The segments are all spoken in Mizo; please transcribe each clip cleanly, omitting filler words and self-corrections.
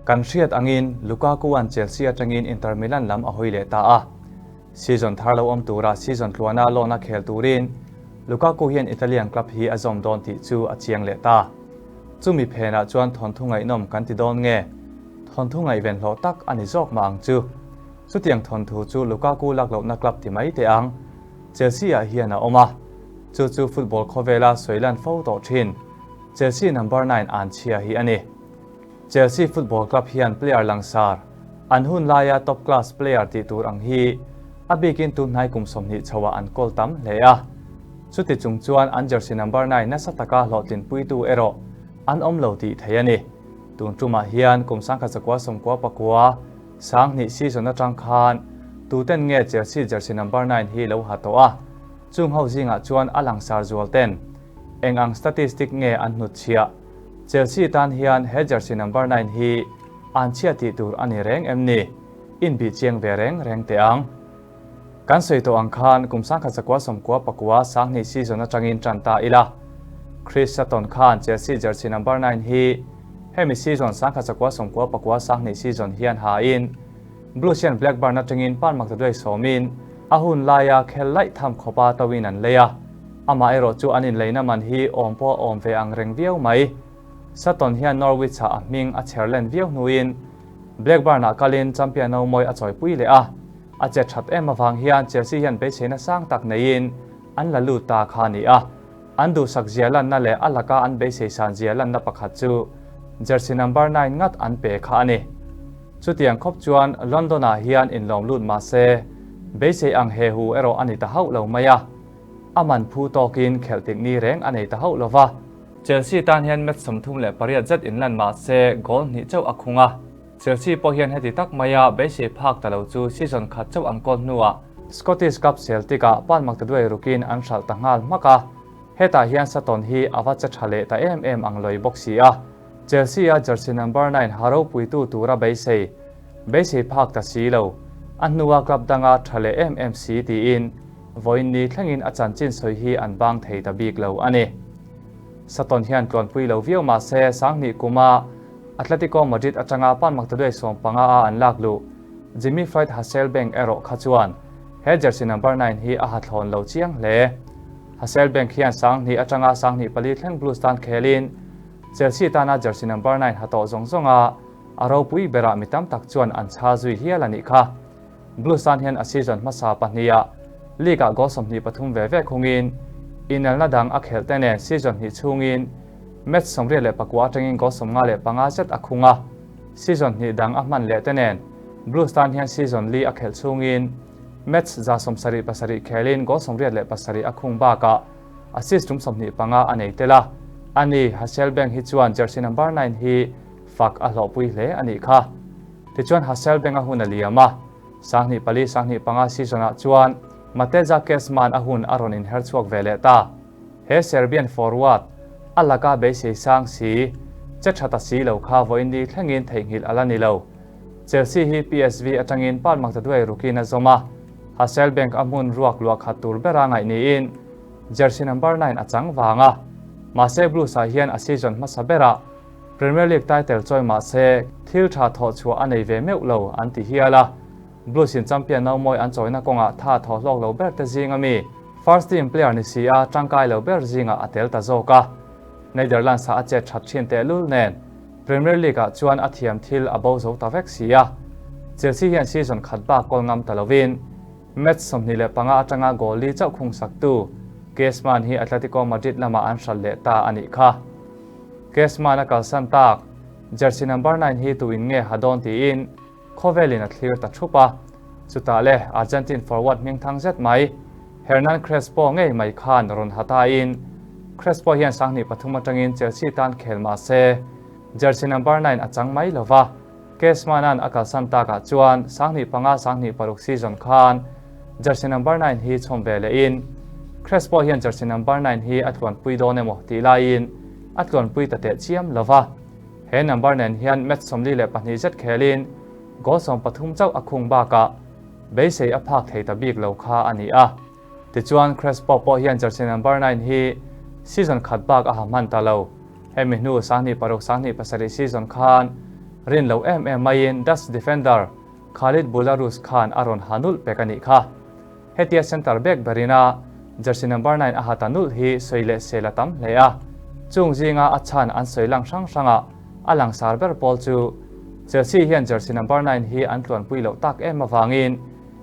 Kan hriat angin Lukaku-a'n Chelsea atangin Inter Milan lam a hawi leh ta a. Season thar lo awm tura season tluana loan a khel turin Lukaku hian Italian club hi a zawm dawn tih chu a chiang leh ta. Chumi phenah chuan thawnthu ngaihnawm kan ti dawn nge? Thawnthu ngaihven hlawh tak a ni zawk mah ang chu. Chutiang thawnthu chu Lukaku lak lohna club ti mai teh ang. Chelsea-ah hian a awm a, chu chu football khawvela sawi lan fo tawh thin Chelsea number 9 anchhia hi a ni. Chelsea Football Club hian player langsar, an hun laia top class player tih tur ang hi a bikin tun hnai kum 20 chhoah an kawl tam hle a. Chuti chung chuan an jersey number 9 nasa taka hlawhtlinpuitu erawh an awm lo tih theih a ni. Tun tumah hian kum 1999 20 season atang khan tuten nge Chelsea jersey number 9 hi lo ha tawh a, chung ho zingah chuan a langsar zual ten eng ang statistic nge an hnutchhiah? Chelsea tan hian he jersey number 9 hi an chhia tih tur a ni reng em ni? Inbih chiang ve reng reng teh ang. Kan sawi tawh ang khan kum 1999 20 season atangin tan ta ila. Chris Sutton khan Chelsea jersey number 9 hi hemi season 1999 20 season hian ha in Blues hian Blackburn atangin pan mak ta duai sawmin a hun laia khel laih tham khawpa tawin an lei a. Amah erawh chu an inleina man hi awm pawh a awm ve ang reng viau mai. Sutton hian Norwich-ah a hming a chher len viau hnuin Blackburn-ah kalin champion no mawi a chawipui leh a. A che that em avang hian Chelsea hian beiseina sang tak neiin an la lut ta kha a ni a. An duhsak zia lanna leh a laka an beisei san zia lanna pakhat chu jersey number 9 ngat an pe kha a ni. Chutiang khawp chuan London-ah hian inlawm lut mah se beisei ang he hu erawh a ni ta hauh lo mai a. A man phu tawkin khelh tik ni reng a nei ta hauh lova. Chelsea tan hian match 38 zet inlan mah se goal hnih chauh a khung a. Chelsea pawh hian heti tak maia beisei phak ta lo chu season khat chauh an kawl hnuah Scottish Cup Celtic-ah pan mak ta duai rukin an hralh ta nghal hmak a. Hetah hian Sutton hi a va che tha leh ta em em ang lawi bawk si a. Chelsea-a jersey number 9 ha ropuitu tura beisei beisei phak ta si lo. A hnua club danga tha leh em em si tiin vawiin ni thlengin a chanchin sawi hi an bang thei ta bik lo a ni. Sutton hian tluanpui lo viau mah se 2000 kuma Atletico Madrid atanga pan mak ta duai 15 a an lak luh Jimmy Floyd Hasselbaink erawh kha chuan he jersey number 9 hi a ha thlawn lo chiang hle. Hasselbaink hian 2000 atanga 2004 thleng Blues tan khelin Chelsea tana jersey number 9 ha tawh zawng zawnga a ropui berah mi tam tak chuan an chha zui hial a nih kha. Blues tan hian a season hmasa pahniha league-ah goal 23 ve ve khungin inelna dang a khelh te nen season hnih chhungin match 84 atangin goal 55 zet a khung a. Season hnih dang a hman leh te nen Blues tan hian season li a khelh chhungin match 77 khelin goal 87 a khung bakah assist tum 25 a nei tel a. Ani Hasselbaink hi chuan jersey number 9 hi fak a hlawhpui hle a nih kha. Tichuan Hasselbaink a hun a liam a, 2004 2005 season-ah chuan Mateja Kezman a hun a rawn inher chhuak ve leh ta. He Serbian forward a laka beisei sang si, che tha ta si lo kha vawiin ni thlengin theihnghilh a la ni lo. Chelsea hi PSV atangin pan mak ta duai rukin a zawm a, Hasselbaink a hmun ruak luah khat tur bera ngaih niin jersey number 9 a chang vang a. Mahse Blues-ah hian a season hmasa berah Premier League title chawi mah se thil tha thawh chhuah a nei ve meuh lo an ti hial a. Blues in champion no mawi an chawina kawngah tha thawh hlawk lo ber te zing ami first team player ni si a tangkai lo ber zingah a tel ta zawk a. Netherlands-ah a chet that thin teh lul nen Premier League-ah chuan a thiam thil a bo zo ta vek si a. Chelsea hian season khat bak kawl ngam ta lovin match 25 atanga goal li chauh khung saktu Kezman hi Atletico Madrid lamah an hral leh ta a nih kha. Kezman a kalsan tak jersey number 9 hi tuin nge ha dawn tiin khawvelin a thlir ta thup a. Chutah le Argentine forward hming thang zet mai Hernan Crespo ngei mai khan rawn ha ta in Crespo hian 2003 atangin Chelsea tan khel mah se jersey number 9 a chang mai lova. Kezman-an a kalsan takah chuan 2005 2006 season khan jersey number 9 hi chhawm ve leh in Crespo hian jersey number 9 hi a tluanpui dawn emaw tih laiin a tluanpui ta teh chiam lova. He number nen hian match 42 zet khelin goal 13 chauh a khung bakah beisei a phak thei ta bik lo kha a ni a. Tichuan Crespo pawh hian jersey number 9 hi season khat bak a ha hman ta lo. Hemi hnu 2006 2007 season khan Rin loh em em maiin Dutch defender Khalid Boulahrouz khan a rawn ha nulh pek a nih kha. Hetia centre back berin a jersey number 9 a ha ta nulh hi sawi leh sel a tam hle a. Chung zinga a chhan an sawi lang hrang hranga a langsar ber pawl chu Chelsea hian jersey number 9 hi an tluanpui loh tak em avangin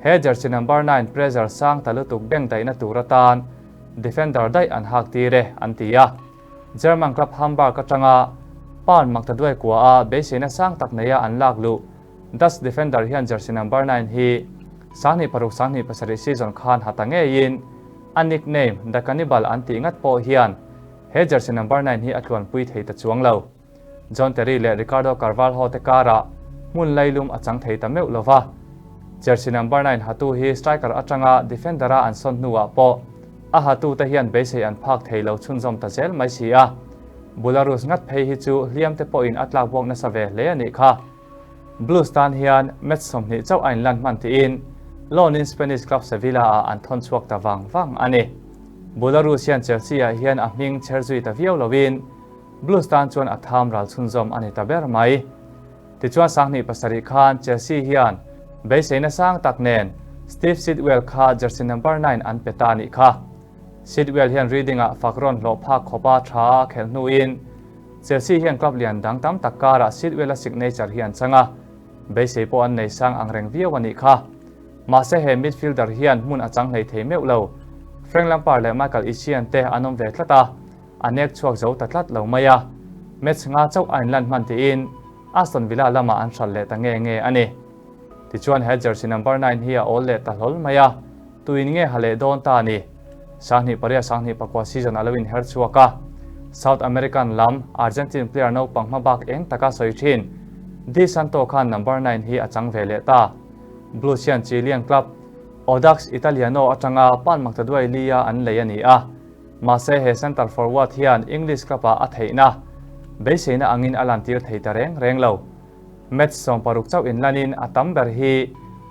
he jersey number 9 pressure sang ta lutuk beng daihna tur atan defender daih an hak tir e an ti a. German club Hamburg atanga pound maktaduai kua a beiseina sang tak neia an lak luh Dutch defender hian jersey number 9 hi 26 27 season khan ha ta ngeiin a nickname The Cannibal an tih ngat pawh hian he jersey number 9 hi a tluanpui thei ta chuang lo. John Terry leh Ricardo Carvalho te karah hmun lailum a chang thei ta meuh lova. Jersey number 9 hatu hi striker atanga defender a an sawn hnuah pawh a hatu te hian beisei an phak thei lo chhunzawm ta zel mai si a. Boulahrouz ngat phei hi chu hliam te pawhin a tlak buak nasa ve hle a nih kha. Blues tan hian match 20 chauh a inlan hman tiin loan in Spanish club Sevilla ah an thawn chhuak ta vang vang a ni. Boulahrouz hian Chelsea ah hian a hming chher zui ta viau loin Blues tan chuan a tham ral chhunzawm a ni ta ber mai. Tichuan 27 khan Chelsea hian beiseina sang tak nen Steve Sidwell kha jersey number 9 an pe ta nih kha. Sidwell hian Reading ah fak rawn hlawh phak khawpa tha a khelh hnuin Chelsea hian club lian dang tam tak karah Sidwell a signature hi an chang a, beisei pawh an nei sang ang reng viau a nih kha. Mahse he midfielder hian hmun a chang hlei thei meuh lo. Frank Lampard leh Michael Essien te an awm ve tlat a, a nek chhuak zo ta tlat lo mai a. Match nga chauh a inlan hman tiin Aston Villa lamah an hral leh ta nge nge a ni. Tichuan he jersey number 9 hi a awl leh ta hlawl mai a, tuin nge ha leh dawn ta a ni. 28 24 season a lo inher chhuak a, South American lam Argentine player naupang hmabak eng taka sawi thin Di Santo khan number 9 hi a chang ve leh ta. Blues hian Chilean club Audax Italiano atanga pan maktaduai lia an lei a ni a. Mahse he centre forward hian English club ah a theihna beiseina angin a lantir thei ta reng reng lo. Match 60 chauh inlanin a tam ber hi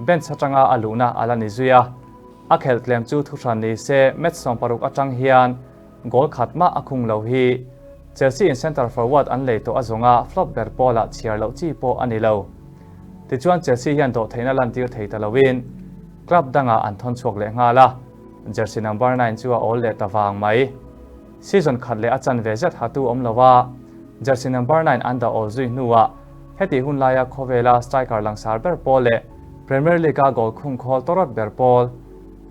bench atanga a luhna a la ni zui a. A khelh tlem chu thuhran ni se match 60 atang hian goal khat mah a khung lo hi Chelsea in centre forward an lei tawh a zawnga flop ber pawlah chhiar loh chi pawh a ni lo. Tichuan Chelsea hian dawh theihna lantir thei ta loin club dangah an thawn chhuak leh nghal a, jersey number 9 chu a awl leh ta vang mai. Season khat leh a chan ve zet hatu awm lova jersey number 9 an dah awl zui hnuah heti hun laia khawvela striker langsar ber pawl leh Premier League a goal khung khawl tawrawt ber pawl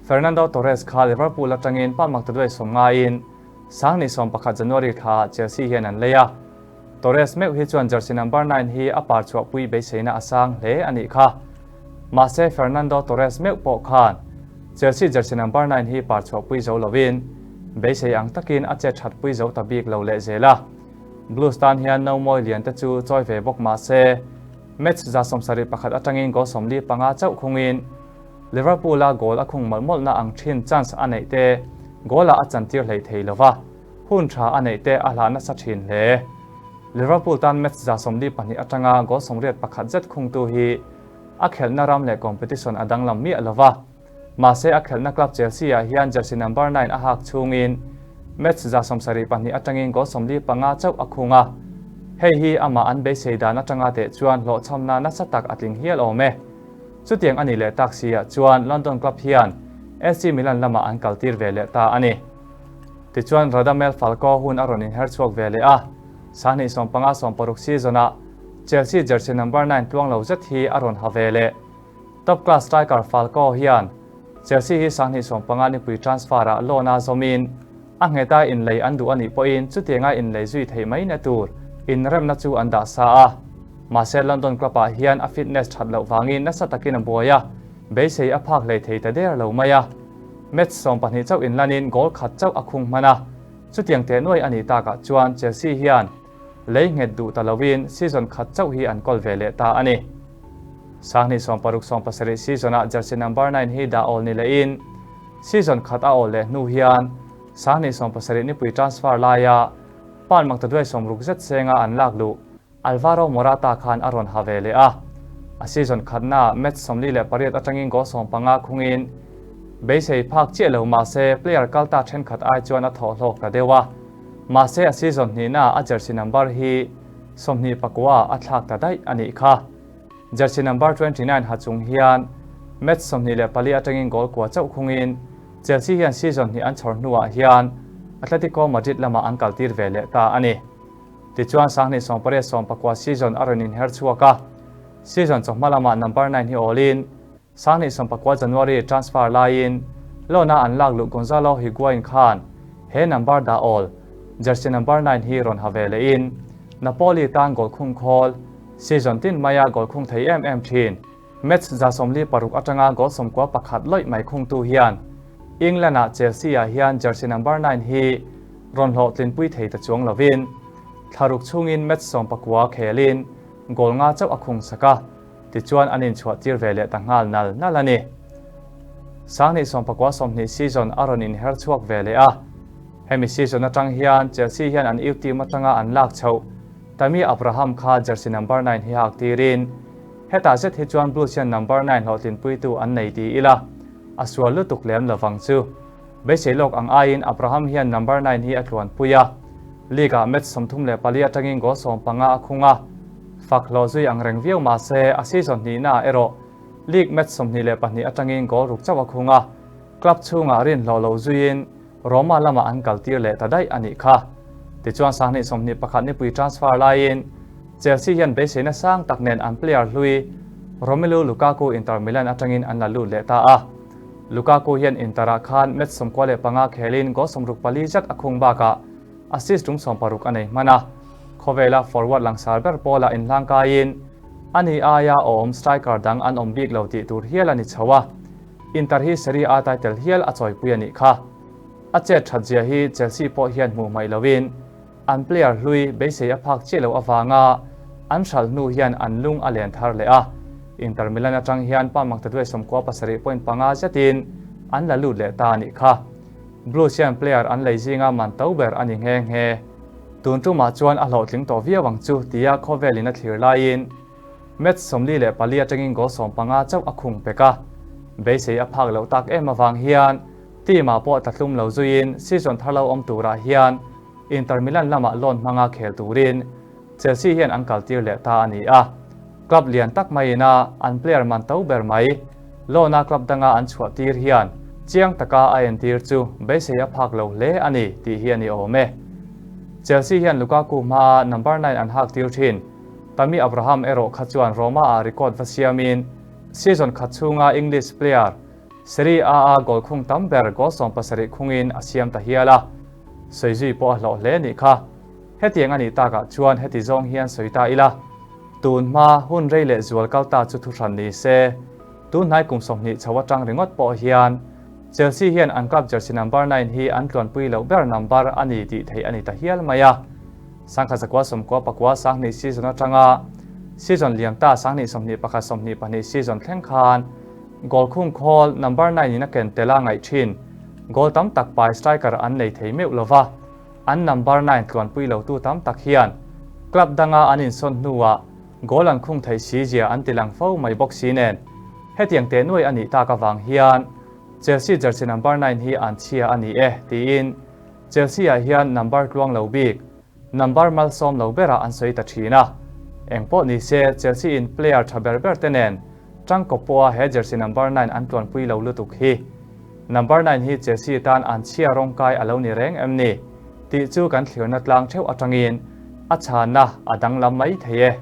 Fernando Torres kha Liverpool atangin pa maktaduai sawm ngaiin 2011 January thla Chelsea hian an lei a. Torres meuh hi chuan jersey number 9 hi a par chhuahpui beiseina a sang hle a nih kha. Mahse Fernando Torres meuh pawh khan Chelsea jersey number 9 hi par chhuahpui zo lovin beisei ang takin a che thatpui zo ta bik lo leh zel a. Blues tan hian no mawi lian te chu chawi ve bawk mahse match 71 atangin goal 45 chauh khungin Liverpool a goal a khung mawlh mawlhna ang thin chance a neih te goal ah a chantir hlei thei lova, hun tha a neih te a hlah nasa thin hle. Liverpool tan match 42 atanga goal 81 zet khungtu hi a khelhna ram leh competition a danglam miah lova. Mahse a khelhna club Chelsea ah hian jersey number 9 a hak chungin match 72 atangin goal 45 chauh a khung a. Hei hi amah an beisei dan atanga teh chuan hlawhchhamna nasa tak a tling hial awm e. Chutiang a ni leh tak si ah chuan London club hian AC Milan lamah an kaltir ve leh ta a ni. Tichuan Radamel Falcao hun a rawn inher chhuak ve leh a, 2015 60 season ah Chelsea jersey number 9 tluang lo zet hi a rawn ha ve leh. Top class striker Falcao hian Chelsea hi 2015 nipui transfer ah loan a zawmin a ngheta inlei an duh a nih pawhin chutianga inlei zui theih mai na tur inremna chu an dah sa a. Mahse London club ah hian a fitness that loh vangin nasa takin a buai a, beisei a phak hlei thei ta der lo mai a. Match 12 chauh inlanin goal khat chauh a khung hman a, chutiang teh nuai a nih takah chuan Chelsea hian lei nghet duh ta lovin season khat chauh hi an kawl ve leh ta a ni. 2016 67 season ah jersey number 9 hi dah awl ni lehin season khat a awl leh hnu hian 2017 nipui transfer laia pan maktaduai 60 zet senga an lak luh Alvaro Morata khan a rawn ha ve leh a. A season khatna match 48 atangin goal 15 khungin beisei phak chiah lo mahse player kalta thenkhat ai chuan a thawh hlawk ta deuh a. Mahse a season hnihna a jersey number hi 29 ah a thlak ta daih a nih kha. Jersey number 29 ha chung hian match 24 atangin goal kua chauh khungin Chelsea hian season hnih an chhawr hnuah hian Atletico Madrid lamah an kaltir ve leh ta a ni. Tichuan 2018 19 season a rawn inher chhuak a, season chawhma lamah number 9 hi awlin 2019 January transfer laiin loan a an lak luh Gonzalo Higuain khan he number dah awl jersey number 9 hi rawn ha ve lehin Napoli tan goal khung khawl season tin maia goal khung thei em em thin. Match 46 atanga goal 91 lawih mai khungtu hian England-ah Chelsea-ah hian jersey number 9 hi rawn hlawhtlinpui thei ta chuang lovin thlaruk chhungin match 19 khelin goal nga chauh a khung sak a, tichuan an inchhuah tir ve leh ta nghal nal nal a ni. 2019 20 season a rawn inher chhuak ve leh a, hemi season atang hian Chelsea hian an youth team atanga an lak chhoh Tammy Abraham kha jersey number 9 hi hak tirin hetah zet hi chuan Blues hian number 9 hlawhtlinpuitu an nei ti ila, a sual lutuk lem lovang chu. Beisei lawk ang aiin Abraham hian number 9 hi a tluanpui a, league-ah match 34 atangin goal 15 a khung a, fak hlawh zui ang reng viau mahse a season hnihnaah erawh league match 22 atangin goal ruk chauh a khung a, club chhungah rin hlawh lo zuiin Roma lamah an kaltir leh ta daih a nih kha. Tichuan 2021 nipui transfer laiin Chelsea hian beiseina sang tak nen an player hlui Romelu Lukaku Inter Milan atangin an la lut leh ta a. Lukaku hian Inter-ah khan match 95 khelin goal 64 zat a khung bakah assist tum 60 a nei hman a. Khawvela forward langsar ber pawlah inhlangkaiin ani aia awm striker dang an awm bik lo tih tur hial a ni chho a. Inter hi Serie A title hial a chawipui a nih kha. A chet that zia hi Chelsea pawh hian hmuh hmaih lovin an player hlui beisei a phak chiah loh avanga an hralh hnu hian an lung a len thar leh a. Inter Milan atang hian pa maktaduai 97.5 zetin an la lut leh ta a nih kha. Blues hian player an lei zinga man to ber a ni nghe nghe. Tun tumah chuan a hlawhtling tawh viau ang chu tia khawvelin a thlir laiin match 44 atangin goal 15 chauh a khung pek a. Beisei a phak loh tak em avang hian team-ah pawh tlatlum lo zuiin season thar lo awm turah hian Inter Milan lamah loan hmanga khel turin Chelsea hian an kaltir leh ta a ni a. Club lian tak maiin a an player man to ber mai loan-a club danga an chhuah tir hian chiang taka a entir chu beisei a phak lo hle a ni tih hi a ni awm e. Chelsea hian Lukaku hmaa number 9 an hak tir thin. Tammy Abraham erawh kha chuan Roma-ah record va siamin season khat chhunga English player Serie A-a goal khung tam ber goal 70 khungin a siam ta hial a. Sawi zui pawh a hlawh hle nih kha. Hetiang a nih takah chuan heti zawng hian sawi ta ila, tun hma hun rei leh zual kal ta chu thuhran ni se. Tun hnai kum 20 chho atang ringawt pawh hian Chelsea hian an club jersey number 9 hi an tluanpui loh ber number a ni tih theih a ni ta hial mai a. 1999 20 season atanga season liam ta 2021 22 season thleng khan goal khung khawl number 9 in a ken tel a ngaih thin. Goal tam tak pai striker an nei thei meuh lova, an number 9 tluanpui lo tu tam tak hian club danga an insawn hnuah goal an khung thei si zia an tilang fo mai bawk si nen. Hetiang teh nuai a nih tak avang hian Chelsea jersey number 9 hi an chhia a ni e tiin Chelsea-ah hian number tluang lo bik, number malsawm lo berah an sawi ta thin a. Engpawh ni se Chelsea in player tha ber ber te nen tangkawp pawha he jersey number 9 an tluanpui lo lutuk hi. Number 9 hi Chelsea tan an chhia rawngkai a lo ni reng em ni tih chu kan thlirna tlang theuh atangin a chhanna a danglam mai thei e.